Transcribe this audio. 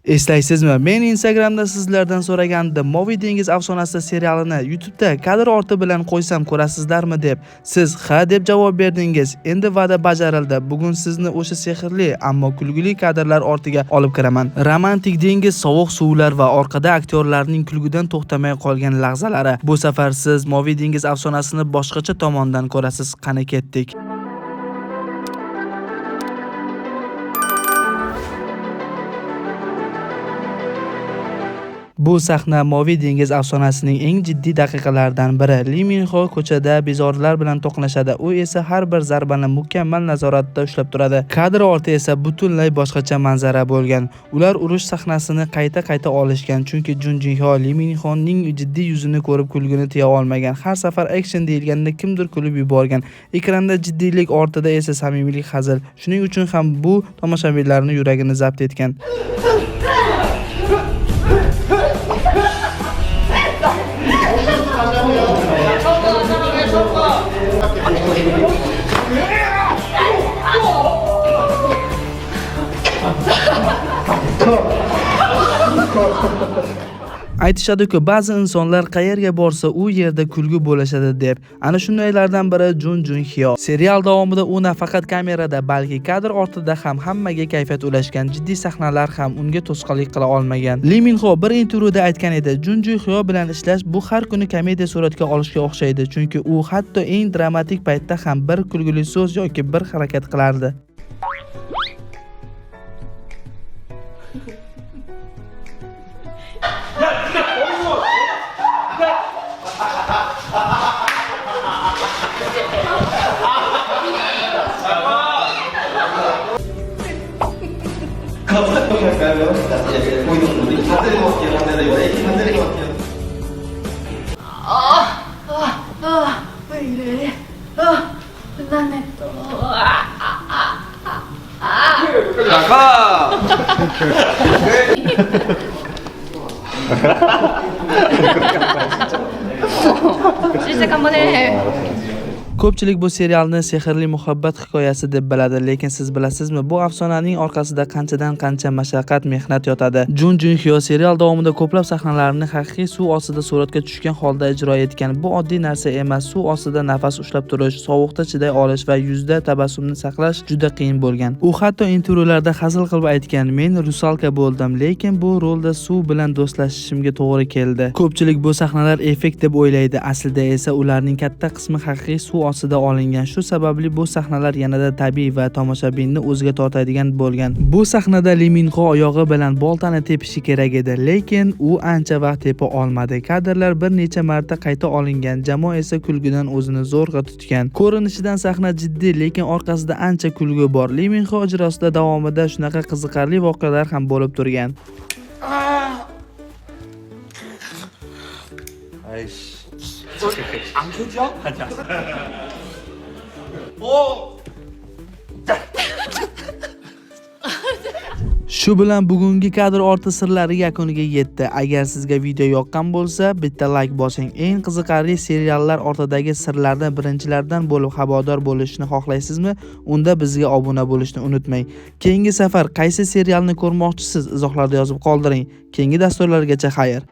Eslaysizmi? Men Instagramda sizlardan so'ragandim, Moviy dengiz afsonasi serialini YouTube'da kadr orti bilan qo'ysam ko'rasizlarmi deb. Siz ha deb javob berdingiz. Endi va'da bajarildi. Bugun sizni o'sha sehrli, ammo kulgili kadrlar ortiga olib kiraman. Romantik dengiz, sovuq suvlar va orqada aktyorlarning kulgidan to'xtamay qolgan lahzalari. Bu safar siz Moviy dengiz afsonasini boshqacha tomondan ko'rasiz. Qani ketdik. Bu sahna Moviy dengiz afsonasining eng jiddiy daqiqalaridan biri. Li Min Ho ko'chada bezorilar bilan to'qnashadi. U esa har bir zarbani mukammal nazoratda ushlab turadi. Kadr orti esa butunlay boshqacha manzara bo'lgan. Ular urush sahnasini qayta-qayta olishgan, chunki Jun Ji Hyo Li Min Honing jiddiy yuzini ko'rib kulgini tiya olmagan. Har safar action deyilganda kimdir kulib yuborgan. Ekranda jiddiylik ortida esa samimiylik, hazil. Shuning uchun ham bu tomoshabinlarning yuragini zabt etgan. Aytishadi-ku, ba'zi insonlar qayerga borsa u yerda kulgi bo'lashadi deb. Ana shundaylardan biri Jun Ji Hyo. Serial davomida u nafaqat kamerada, balki kadr ortida ham hammaga kayfiyat ulashgan. Jiddiy sahnalar ham unga to'sqinlik qila olmagan. Li Min Ho bir intervyuda aytgan edi, Jun Ji Hyo bilan ishlash bu har kuni komediya suratga olishga o'xshaydi, chunki u hatto eng dramatik paytda ham bir kulgili so'z yoki bir harakat qilardi. 왜 이래? 아, 끝났네 또. 나가! 실색 한번 해. Ko'pchilik bu serialni sehrli muhabbat hikoyasi deb biladi, lekin siz bilasizmi, bu afsonaning orqasida qanchadan qancha mashaqqat, mehnat yotadi. Jun Ji Hyo serial davomida ko'plab sahnalarni haqiqiy suv ostida suratga tushgan holda ijro etgan. Bu oddiy narsa emas. Suv ostida nafas ushlab turish, sovuqda chiday olish va yuzda tabassumni saqlash juda qiyin bo'lgan. U hatto intervyularda hazil qilib aytgan: "Men rusalka bo'ldim, lekin bu rolda suv bilan do'stlashishimga to'g'ri keldi." Ko'pchilik bu sahnalar effekt deb o'ylaydi, aslida esa ularning katta qismi haqiqiy suv ostida olingan. Shu sababli bu sahnalar yanada tabiiy va tomoshabinni o'ziga tortadigan bo'lgan. Bu sahnada Li Min Ho oyog'i bilan boltani tepishi kerak edi, lekin u ancha vaqt tepa olmadi. Kadrlar bir necha marta qayta olingan, jamoa esa kulgidan o'zini zo'rg'a tutgan. Ko'rinishidan sahna jiddiy, lekin orqasida ancha kulgi bor. Li Min Ho ijrosida davomida shunaqa qiziqarli voqealar ham bo'lib turgan. 아이씨. 안 켜져? 아니야. 오! Shu bilan bugungi kadr orti sirlari yakuniga yetdi. Agar sizga video yoqqan bo'lsa, bitta like bosing. Eng qiziqarli seriallar ortidagi sirlardan birinchilardan bo'lib xabardor bo'lishni xohlaysizmi? Unda bizga obuna bo'lishni unutmang. Keyingi safar qaysi serialni ko'rmoqchisiz? Izohlarda yozib qoldiring. Keyingi dasturlargacha xayr.